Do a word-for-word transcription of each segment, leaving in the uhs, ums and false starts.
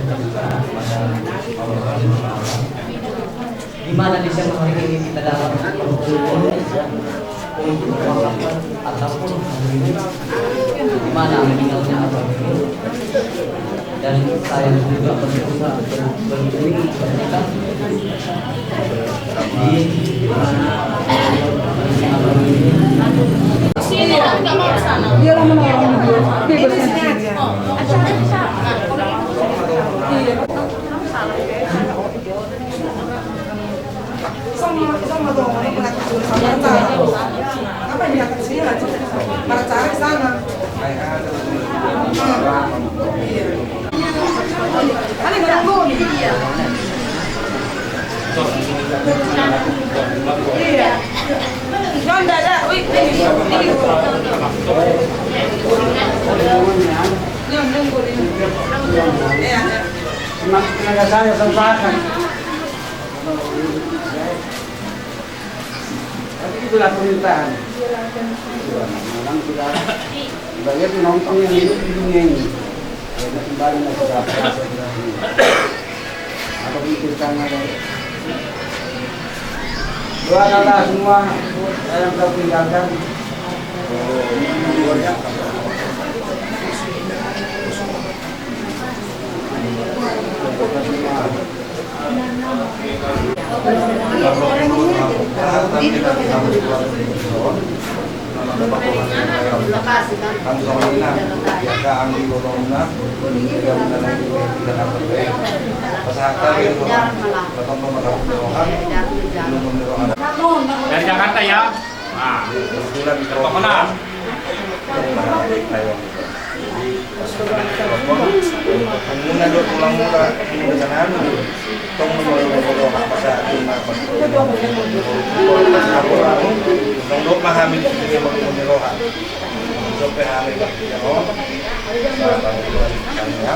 Di mana di siang hari ini kita dapat berkumpul untuk mewakafkan ataupun di mana meninggalnya abang ini, dan saya juga berdoa berdoa berdoa di mana abang ini. Sini, nggak mau ke sana. Dia lama-lama. Bebas. Semangat tenaga saya, saya usahakan. Tapi itulah pemerintahan. Memang sudah banyak penonton yang hidup di dunia ini. Karena kembali sudah berasa sudah ini. Apa itu tangan? Doakanlah semua yang telah tinggalkan. Dari Jakarta ya? Nah, kebetulan telepon. Jadi, pas telepon, muna do tulang muna, muna sana anu. Tong muna do, muna do, apa sa, muna, pas telepon. Tong do ma hami di sini, muna do, muna do, ha. Sampai hami, ya, oh. Nah, tanggung jawab kami, ya.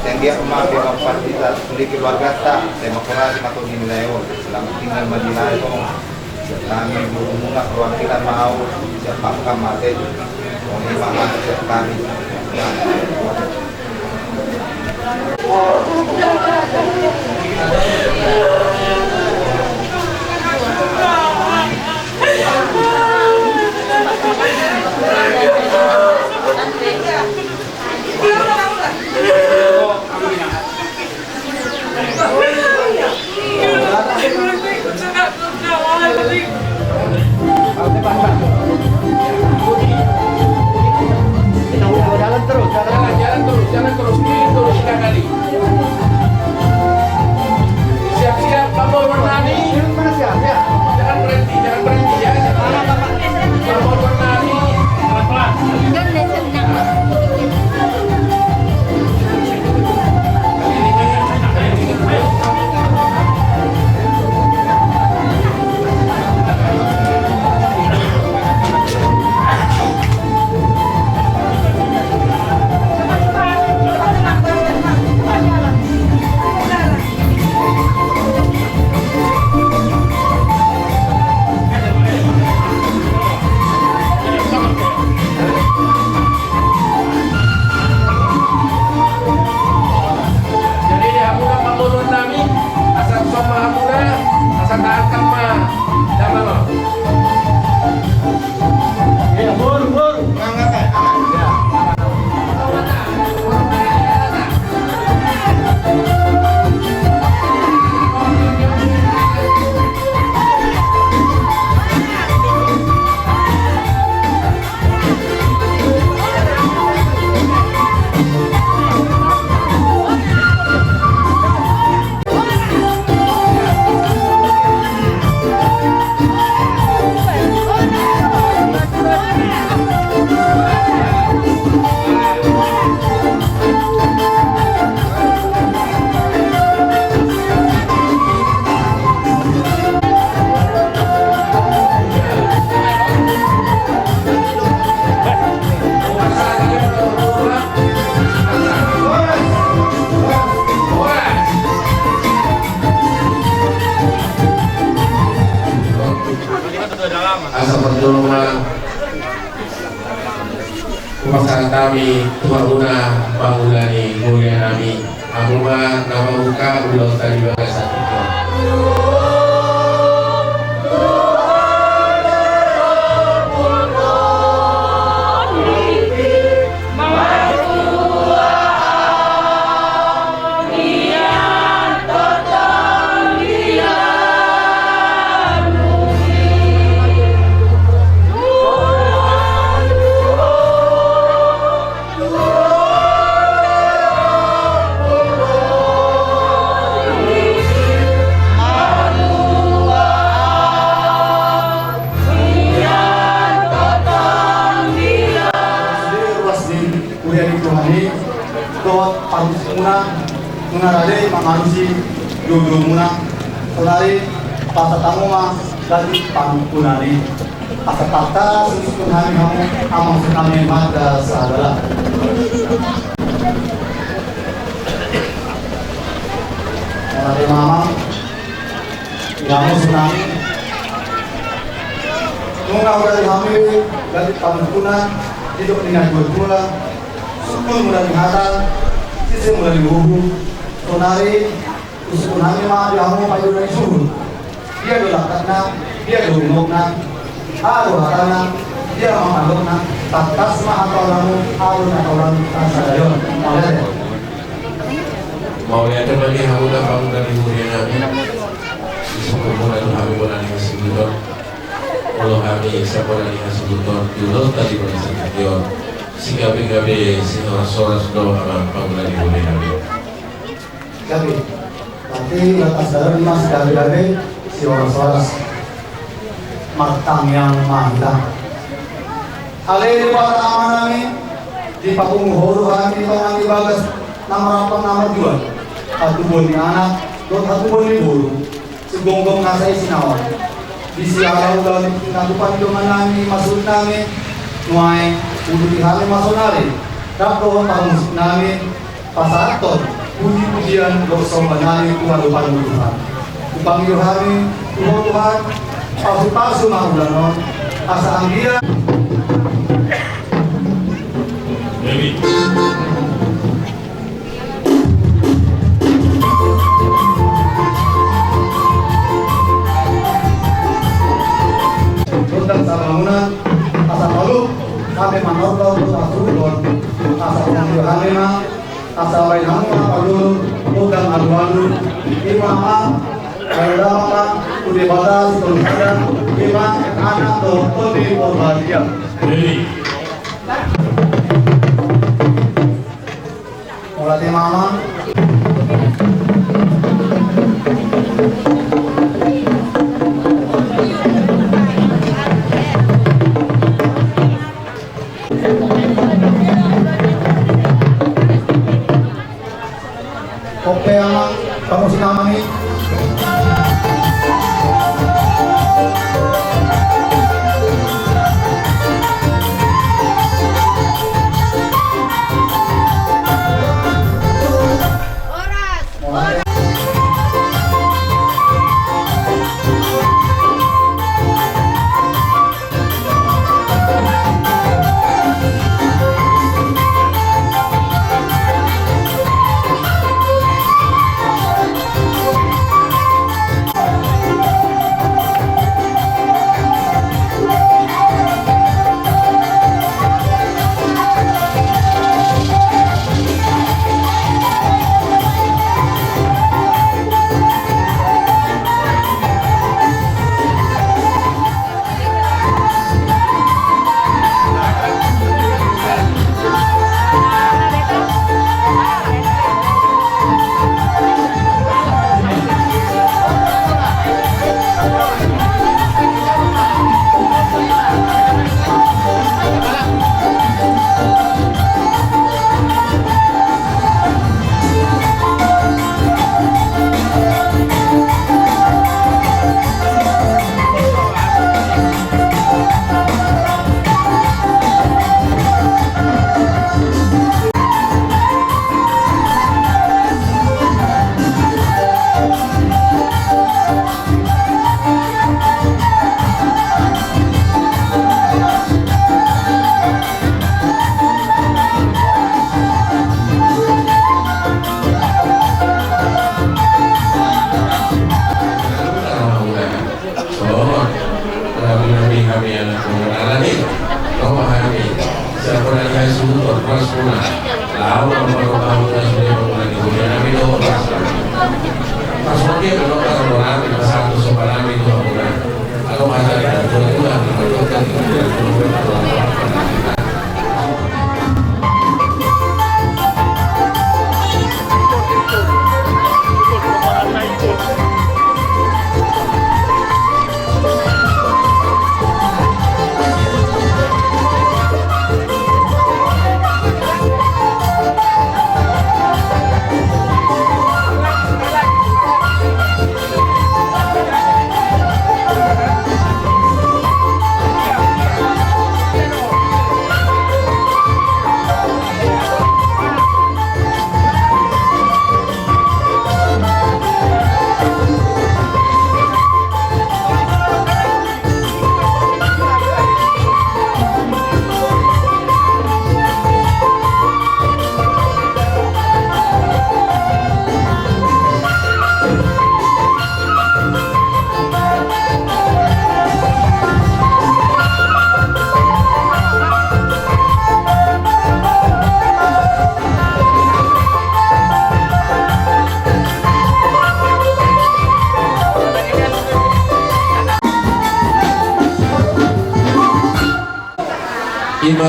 Yang dia emak dia bapak kita, sendiri keluarga ta, terima kasih matu di Leon, selamat tinggal ma di Leon. Kami guru muna perwakilan mau siap makan mati. Kami makan siap kami. Jalan terus, jalan. Hami tu hamuna pangula ni huria nami, hamu ma na mambuka ulaonta di bagasan tingki on. Ruas ni huria ni Tuhan i, dohot parmusik muna, nunga rade mangalusi joujou muna, saonari pasahat hamu ma gati panungkunan i. Asa tangkas usukkon hami hamu, amang suhut nami marga Sahala. Mauliate ma amang. Ia muse nami. Nunga hurade hami gati panungkunan, didok ni natuatua, sungkun mula ni hata, sise mula ni uhum. Saonari usukkon hami ma di hamu paidoan ni suhut. Dia do langkatna, dia do unokna, aha do hatana, dia ma mandokna, tangkas ma hata on hamu, aha do na taulahon sadari on. Mauliate. Mauliate ma di hamuna pangula ni huria nami. Disuhuk muna tu hami bona ni hasuhuton. Molo hami sian bona ni hasuhuton, di ulaonta di bagasan tingki on, sigabegabe sihorashoras do amang pangula ni huria nami. Gabe. Berarti ulaonta sadari on ma sigabegabe sihorashoras. Martangiang ma hita. Ale Debata Amanami, dipapungu Ho do hami di tonga ni bagas na marampang na marjual, hatubuan ni anak dohot hatubuan ni boru, sigomgom nasa isi na on. Di siala ulaon i na tupa ni dongan nami, masuhut nami, nuaeng uduti hami ma saonari, rap dohot parmusik nami, pasahathon pujipujian dohot somba nami tu adopanMu Tuhan. Hupangido hami tu Ho Tuhan, pasupasu ma ulaon on, asa anggiat. Gondang sabangunan, asa maluk hami manortor tu hasuhuton, asa hupangido hami ma, asa baen hamu ma parlolo gondang alualu, ima ma, baen damang ma tu Debata Sitolu Sada, ima Anak dohot Tondi Porbadia. Mauliate ma amang. Oke amang, parmusik nami.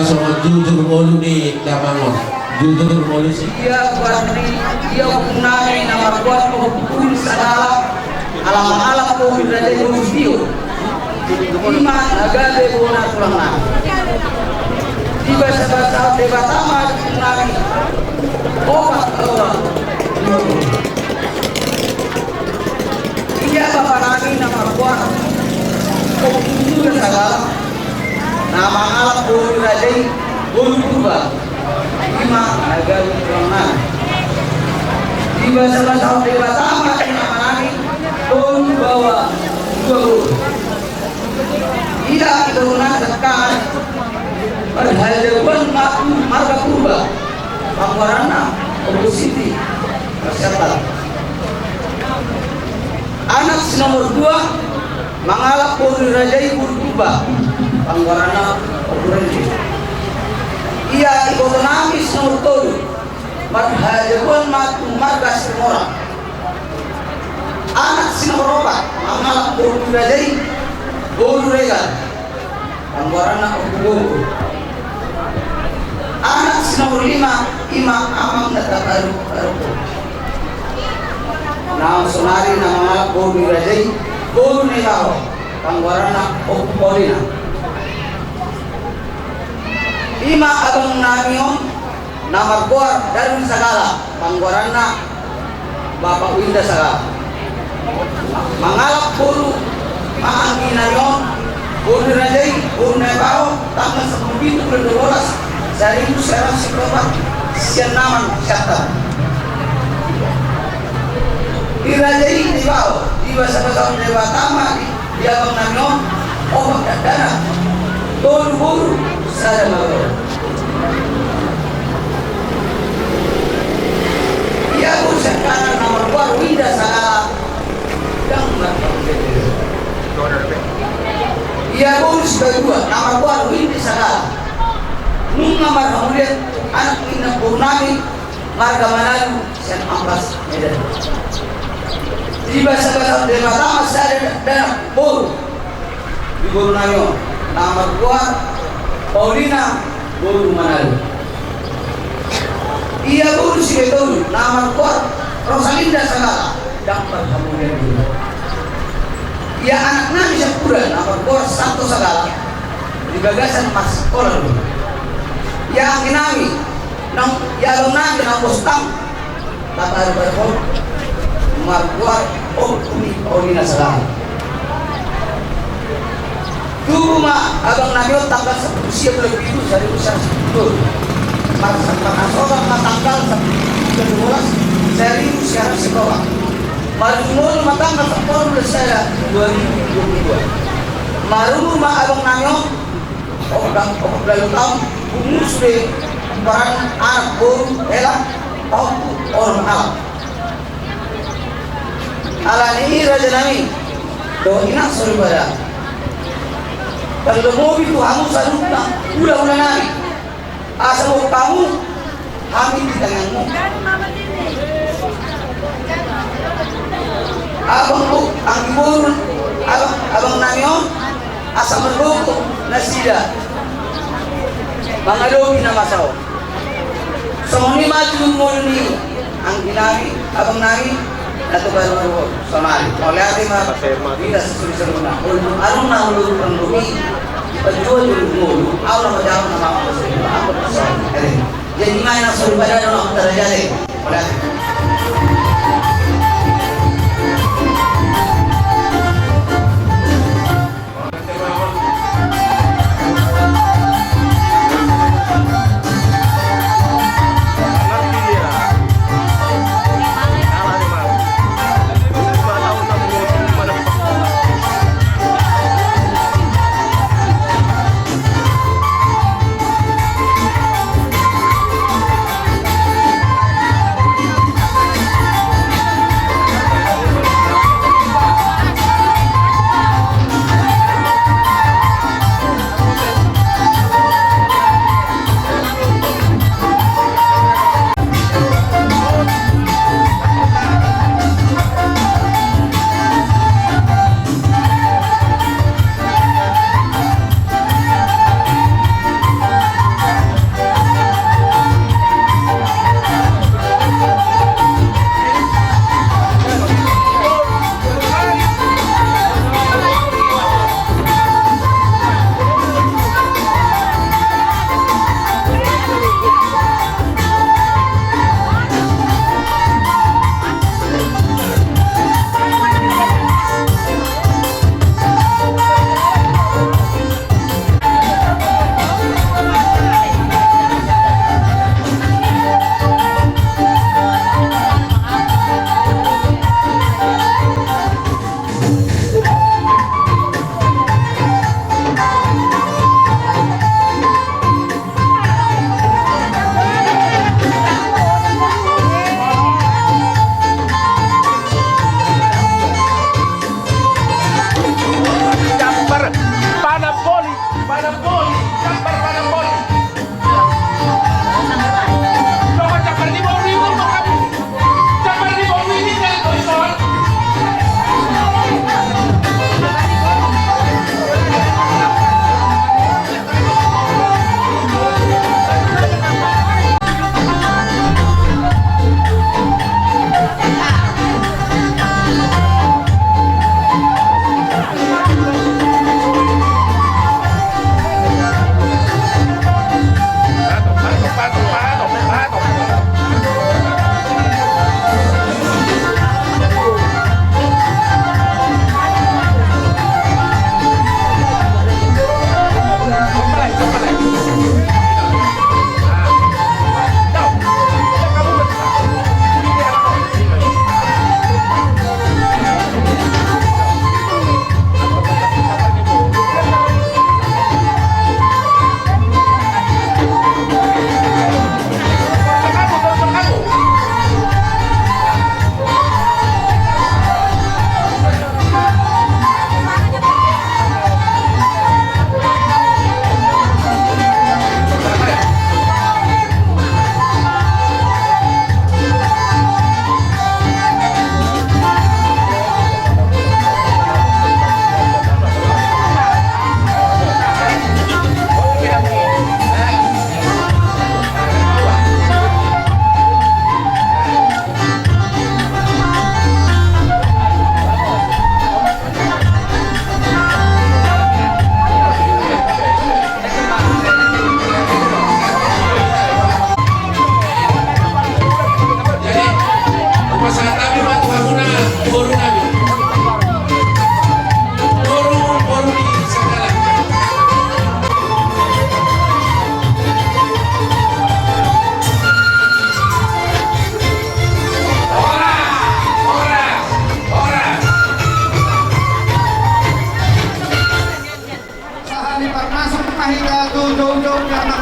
Songon jujur ngolu ni damang on. Jujur ngolu si. Ia berarti ia ompung nami na margoar Ompung Sagala, ala mangalap boru ni raja i boru tio. Ima na gabe bona tulang nami. Dibasabasahon Debata ma ompung nami opat halak. Ia bapa nami na margoar Ompung Sagala, na mangalap boru ni raja i boru Purba. Ima na gabe tulang nami. Dibasabasahon Debata ma ompung nami tolu baoa dua boru. Ia angka boru na dengkan marhajagoan ma tu marga Purba, panggoaranna Ompung Siti, marsiantar. Anak si nomor dua mangalap boru ni raja i boru Purba, panggoaranna Ompung Rende. Ia iboto nami si nomor tolu marhajagoan ma tu marga Situmorang. Anak si nomor opat mangalap boru ni raja i boru Regar, panggoaranna Ompung Gogo. Anak si nomor lima ima amang na taparupparup, na sonari na mangalap boru ni raja i boru Naibaho, panggoaranna Ompung Paulina. Ima abang nami on na margoar Darwin Sagala, panggoaranna Bapak Winda Sagala. Mangalap boru ma anggi nami on, boru ni raja i boru Naibaho, tanggal sampulu pitu bulan dua bolas, saribu sia ratus sampulu opat, sian Naman, Siantar. Di raja i Naibaho, dibasabasahon Debata ma di Di abang nami on, opat dakdanak, tolu boru, sada mago. Ia boru sian kanan na margoar Winda Sagala, dang margoar. Ia boru sipaidua na margoar Winda Sagala, nunga marhamulian anak ni inang boru nami, marga Manalu sian Ampas, Medan. Dibasabasahon Debata ma sada dakdanak boru di boru nami on, na margoar Paulina boru Manalu. Ia boru sipaitolu na margoar Rosalinda Sagala, dang marhamulian boru. Ia anak nami siampudan na margoar Santo Sagala, di bagasan marsikola do. Ia anggi nami, nang ia abang nami na bostang na baru-baru on, margoar Ompung Paulina Sagala. Tubu ma abang nami on tanggal sampulu sia bulan pitu saribu sia ratus sampulu tolu. Marhasohotan ma tanggal sampulu pitu bulan dua bolas saribu sia ratus sampulu opat. Marujung ngolu ma tanggal sampulu bulan sada dua ribu dua puluh dua. Marumur ma abang nami on opat, opat pulu ualu taon, umur sude, paran anak boru hela, taon tu onom halak. Alani i raja nami dohot inang soripada, tarlumobi tu hamu saluhutna hulahula nami, asa boan hamu hami di tangiangmu. Abang, anggi boru, abang, abang nami on asa margogo nasida mangadopi na masa on. Songon i ma jujur ngolu ni anggi nami, abang nami na tubu margogo sonari. Mauliate ma. Ina sesuri seruna. Olo, anu na olo, anu ni. Pajual dulu ngolu. Au na majawab nama apa sih? Apa pesan? Jadi, jadi mana sesuri pada nama terjadi? Mauliate.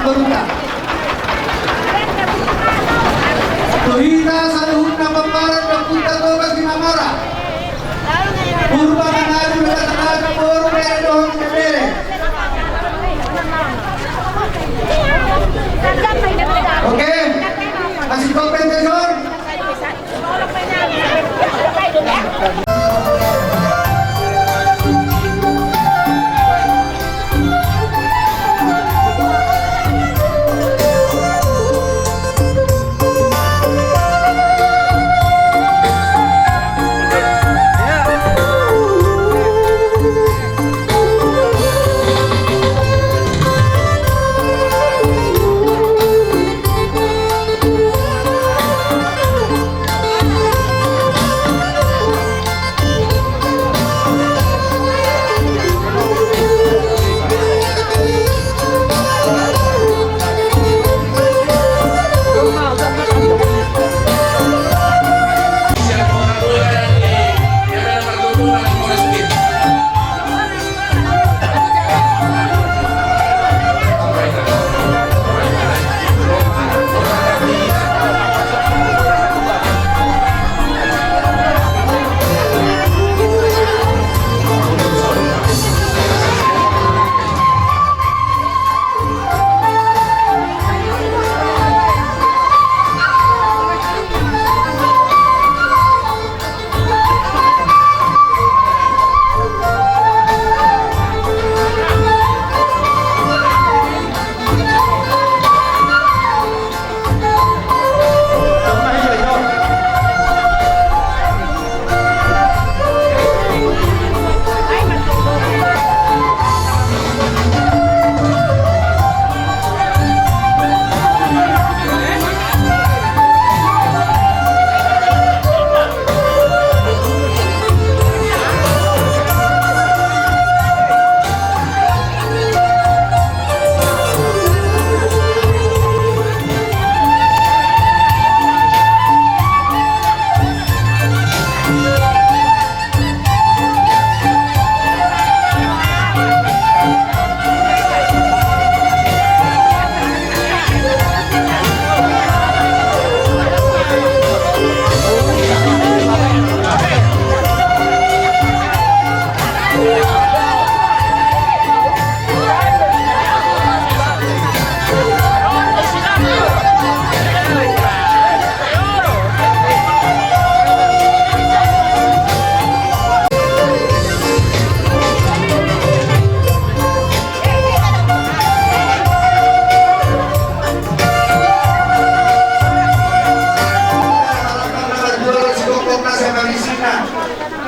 Tu hita saluhutna pomparan dohot Ompunta Toga Simamora. Purba mangadu, mangadu boru, bere dohot bere. Oke, kasih kompensasi.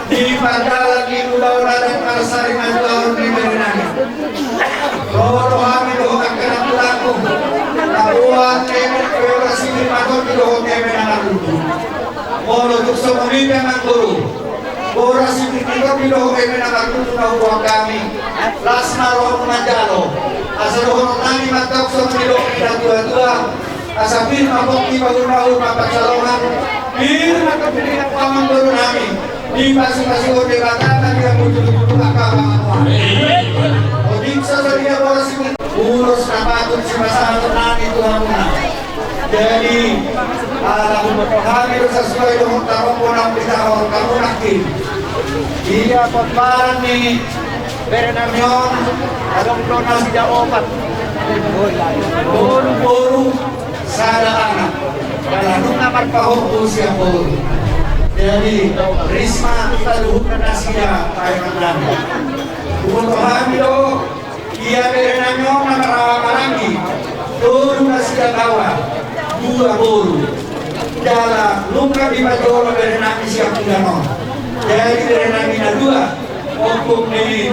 Di panggalan ni ulaon adat marsari na tuaon ni bere nami. Ro do hami dohot angka na tuaku. Taboan eme na bere sipir maton di dohot eme na marlutu. Molo tung songon i pe amang boru, boras sipir maton di dohot eme na marlutu na huboan hami. Las ma rohamu manjalo. Asa dohonon nami mandok songon nidok ni na tuatua. Asa pir ma pongki bahulbahul ma pansalongan, pir ma pongki amang boru nami, dipasupasu Debata ma di hamu jolojolo angka pangamuan. Otik so sadia boras i, ulos na patut sipasahaton nami tu hamuna. Jadi ala huboto hami do sasuai dohot tarombo naung dijalo hamu nangkin. Ia pomparan ni bere nami on adong do nasida opat. Boru, boru, sada anak. Jala nunga marpahompu sian boru. Jadi risma saluhutna nasida paeman nami. Huboto hami do ia bere nami on na marhaha maranggi. Tolu nasida baoa, dua boru. Jala nunga diparjolo bere nami sian bulan on. Jadi bere nami na dua, ompung ni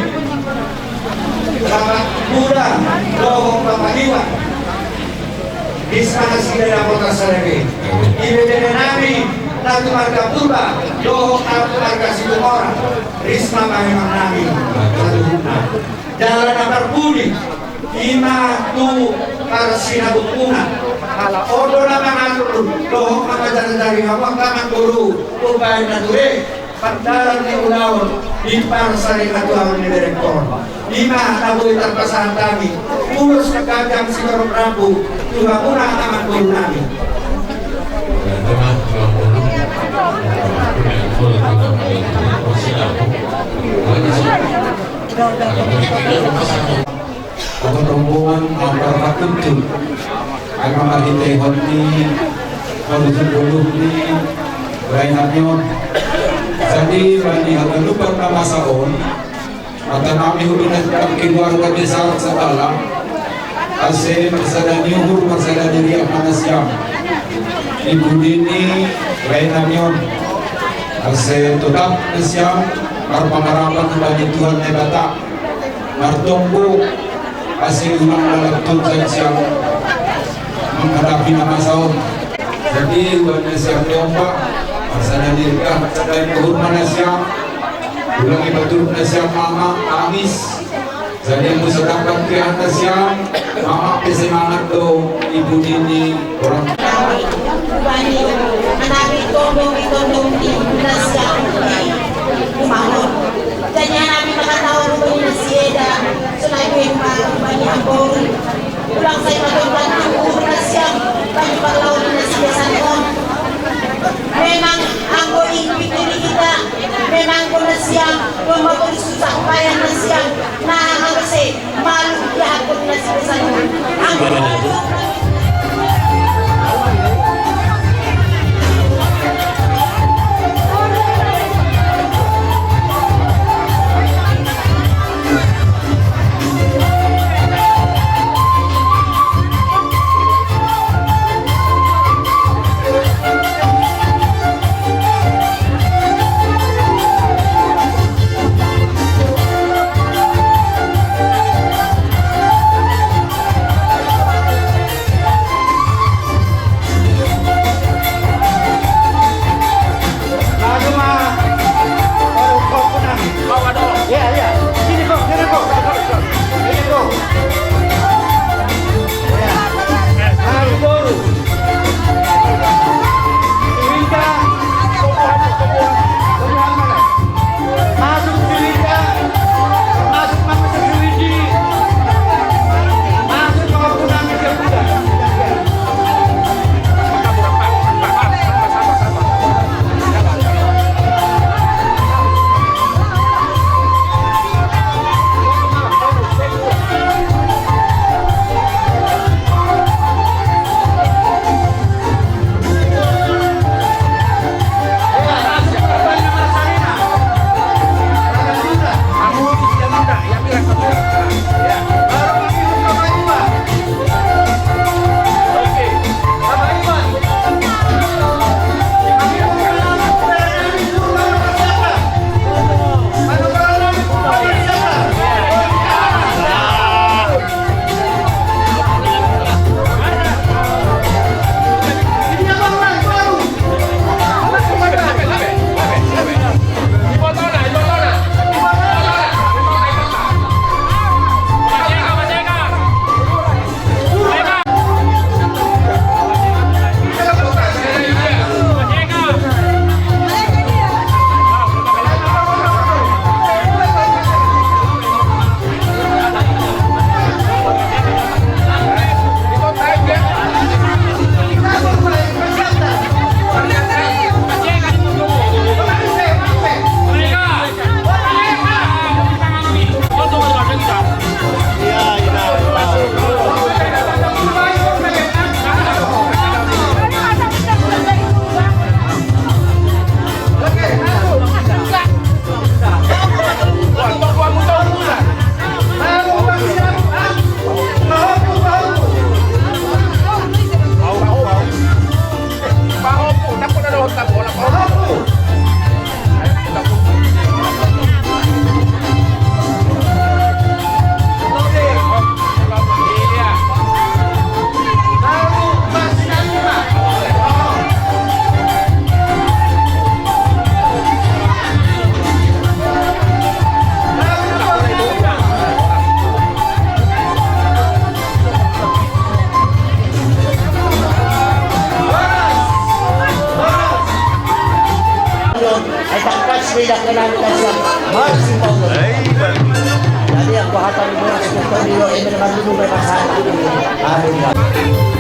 Bapak Buda dohot Bapak Iwan. Risma nasida dapotan sada be. Ibe bere nami na tu marga Purba dohot na tu marga Situmorang. Risma paeman nami saluhutna. Jala na parpudi ima tu parsinabungkuna. Ala on do na mangatur dohot mangajarajari hamu angka amang boru umbahen na ture. Pardalan ni ulaon di parsarimatua ni berengkon. Ima na boi tarpasahat hami, ulos na ganggang sitorop rambu tu hamuna amangboru nami. Ogot rombongan, ah, parpatuntun. Ai ma marhitehon ni paluhut-luhut ni raja nami on. Jadi bani haganupan na masa on, hata nami hubinat keluarga besar Sabala, ase marsada ni uhur marsada ni riak ma nasiam di pudi ni raja nami on. Ase totap nasiam marpangarapan bani Tuhan Debata. Martonggo, ase ulang lalap tun sai siap menghadapi na masa on. Jadi, uang nasiam domba, marsada ni riak, marsada ni uhur ma nasiam, ulang ibatur nasiam mama, amis. Jadi, musa dapat ke atas siam, mama pe semangat do, ibu nini, orang. Bani, anami tondong, tondong, di, nasiam, di, rumah. Jadi anami ma hata on, bani nasieda, sonai pe ma bani amangboru. Ulang sai ma tongtong tu uhur nasiam, bani parlaon ni nasiam on. Memang anggo ingkit ni hita, memang anggo nasiam, memang anggo susah payah nasiam, na anggo se, malu ya anggo nasiam on. Anggo Jadi aku hata di bawah sekitar dia, ini dengan dulu bebas hati. Amin.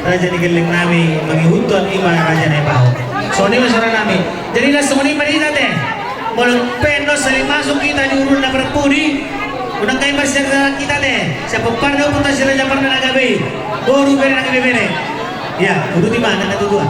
Raja ni gelleng nami mangihuthon ima raja na i paho. Songon i ma sora nami. Jadi na songon i ma di hita te. Molo pe na saling masuk hita di urun na parpudi, unang hami marsiajar hita te. Siapa parna umur ta si raja parna na gabe i. Boru bere na gabe bere. Ya, uduti ma na tutua.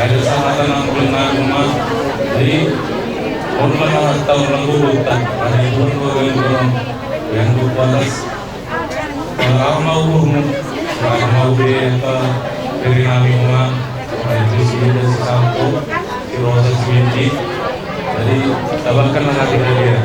Ada sahatan ampun na rumah. Jadi, on mana tahu lagu buta. Ada pun gua yang belum yang buat. Selamat umurmu, selamat umur yang ke dari nami rumah. Nah, itu sih ada si Sampo, si Rosa, si Windy. Jadi, tabahkan lah hati kalian.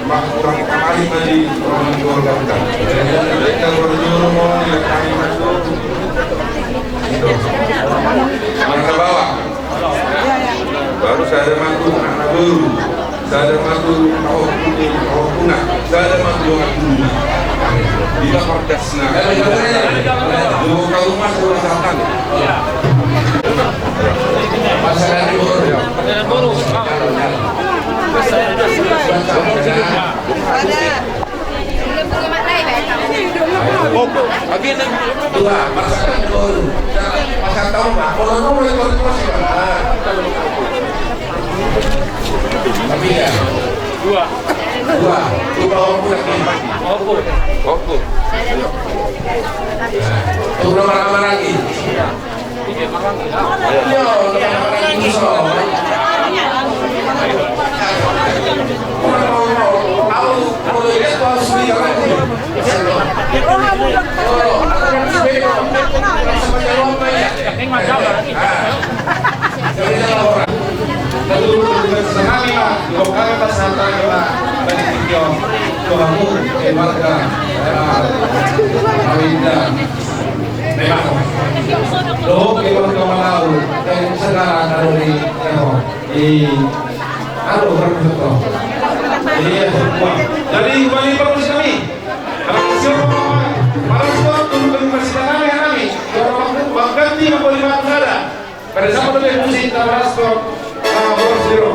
Mak kurang kali tadi orang jual ganteng. Kita berjual mau ya kali masuk. Itu. Marga Bawang. Baru sada ma tu anak baru. Sada ma tu Ahok Putih, Ahok Puna. Sada ma tu Ahok Puna. Di lapar dasna. Dua kali rumah, dua kali. Pasangan baru. Dua, pasangan baru. Pasangan tahu, Pak. Kalau mau ikut terus, ya, Pak. Tapi ya. Dua. Dua. Dua, Pak. Oke. Oke. Nah, itu nama-nama lagi. Memang. Dohot keluarga Malau dan segala kalangan di Ero. Di, aduh, berapa betul? Iya, semua. Jadi, kembali permisi kami. Para siswa, para siswa, turun ke universitas kami, kami. Bang Ganti, Bang Boli, Bang Sada. Pada saat itu, musik, kita bahas kok. Ah, boros, biro.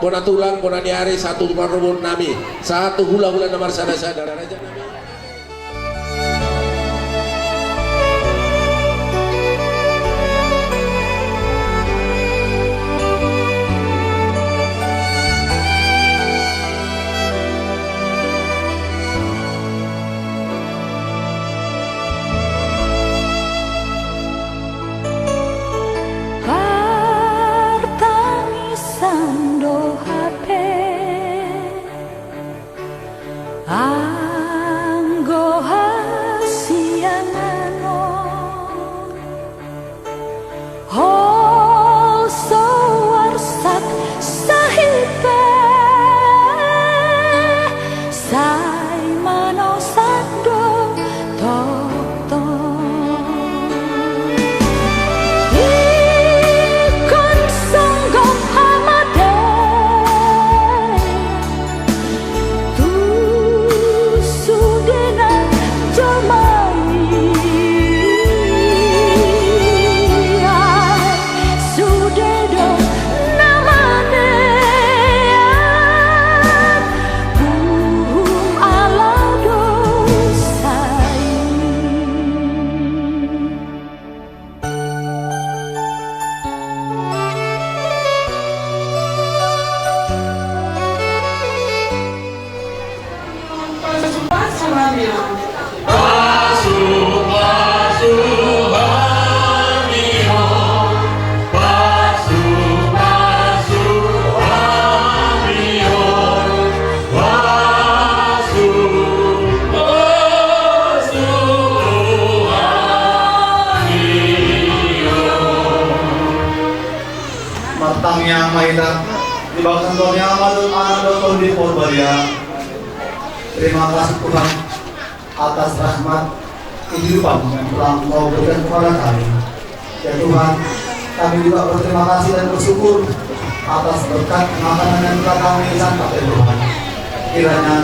Bona tulang, bona ni ari, sahat tu parroboan nami, sahat tu hulahula na marsada-sada, raja nami. Partangisan do hape anggo hasiangan on. Holso arsak sahit pe sai manosak do tongtong. Ingkon songgop hamateian tu sude na jolma i, sude do na manean uhum ala dosa i. Pasupasu Tuhan i. Martangiang ma hita. Di bagasan Ama dohot Anak dohot Tondi Porbadia. Terima kasih Tuhan atas rahmat kehidupan yang telah Engkau berikan kepada kami. Ya Tuhan, kami juga berterima kasih dan bersyukur atas berkat makanan yang telah kami santap, ya Tuhan. Kiranya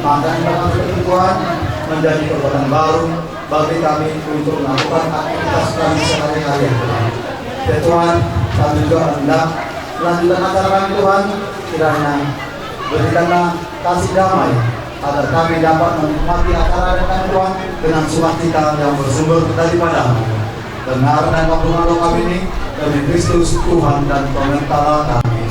makanan yang kami berikan, Tuhan, menjadi kekuatan baru bagi kami untuk melakukan aktivitas kami sehari-hari, ya Tuhan. Ya Tuhan, kami juga hendak melanjutkan acara kami, Tuhan. Kiranya berikanlah kasih damai agar kami dapat menikmati acara adat kami, Tuhan, dengan sukacita yang bersumber daripada-Mu. Dengar dan kabulkanlah kami ini demi Kristus, Tuhan dan Pengantara kami.